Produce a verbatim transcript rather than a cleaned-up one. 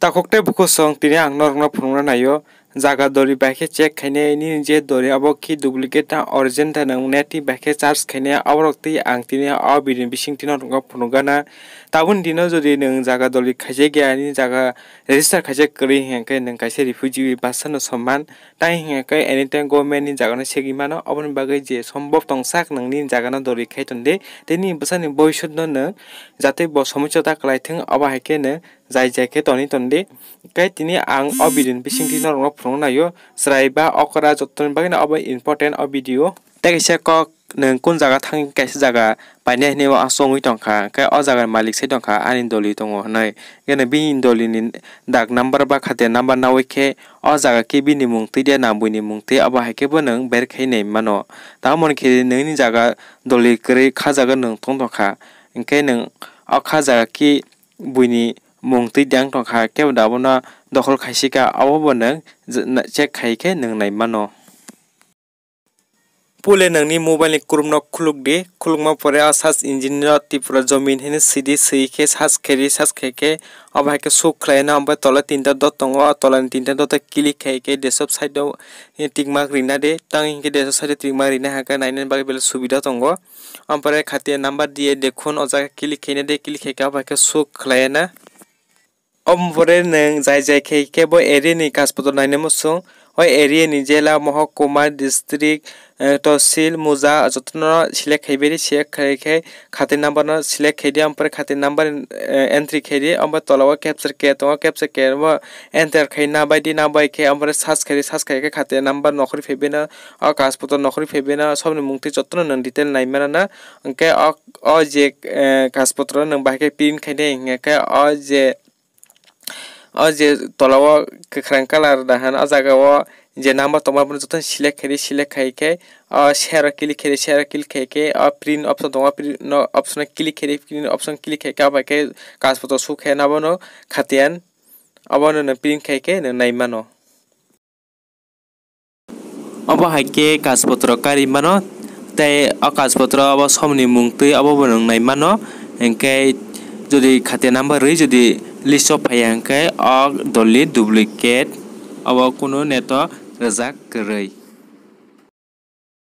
Takhuk tei bukhusong tini ang norokno phunukna naio, jaga dori bai khe check khainai nini je dori abo khi duplicate na original ta nwng net ni bai khe search khainai aborok twi ang tini o video ni bisingtwi norokno phunukgana. Tabukni dino jodi nwng jaga dori khaijak ya nini jaga register khaijak kwrwi hwnkhe nwng kaisa refugee bwsano soman. Tai hingkhe anytime government ni jaga no segwi mano, oboni bagwi je sombop tongsak nwng nini jaga no dori khai tongdi, tei nini bwsani bhobishyot no nwng jate bo somosya ta kwlai thung, obo hai khe nwng jai jai khe toni tongdi. Khe tini ang o video ni bisingtwi norokno phunukna naio, chwrai ba okra jottoni bagwi no obo important o video. Tei kaisa kok nwng kun jaga thang kaisa jaga painai hinwi o aswk wngwi tongkha, khe o jaga ni malik sai tongkha ani doli tongo hinwi. Khe bini doli ni dak number ba khatia number nawi khe o jaga khe bini mung twi de na buini mung twi, abo hai khe bo nwng ber khai nai mano. Tamo ni khe nini jaga doli kwrwi kha jaga nwng tong tongkha, hinkhe nwng o kha jaga khe buini mung twi de wng tongkha, khe bo da abono dokhol khai sika, abo bo nwng check khai khe nwng nai mano. Pule nwngni mobile ni kurumno khuluk di, khulukma pore o search engine no Tripura Jomin hinwi sidi, swi khe search khaidi, search khai khe obo hai khe suk khlai no, omo bai tola tinta dot tongo, o tola ni tinta dot o click khai khe desktop side o tikmark rina di, tang hinkhe desktop side o tikmark rina hakhe nainani bagwi belai subida tongo. Omo pore khatia number diye dekhun o jaga click khaina di, click khai khe obo hai khe suk khlai na. Omo pore nwng jai jai khai khe bo area ni kajpotro nainai muchung. O area ni jela, mohokuma, district, eh, tosil, muja jotono select khai beri, select khai khe khati number no select khai di, omo pore khati number, eh, entry khai di, omo tola o captcha code tongo, captcha code bo enter khai na bai di, na bai khe omo pore search khai di, search khai khe khati number nokhorwi phai beno, o kajpotro nokhorwi phai beno, sobni mung twi jotono nwng detail nai mano na. Hinkhe o, o je, eh, kajpotro nwng bahai khe print khai di, hinkhe o je O je tola o kwkhwrang colour da hwn, o jaga o je number tongma bono jotono select khai di, select khai khe o share o click khai di, share o click khai khe o print option tongo, o print no option o click khai di, print option click khai khe abo hai khe kajpotro suk khai na bono khatiyan, obono nw print khai khe nw nai mano. Obo hai khe kajpotro karwi mano, tei o kajpotro obo somni mung twi obo bo nwng nai mano. Hinkhe jodi khatia number rwi jodi list o phaiya hinkhe o dolni duplicate obo kunu net o rwjak kwrwi.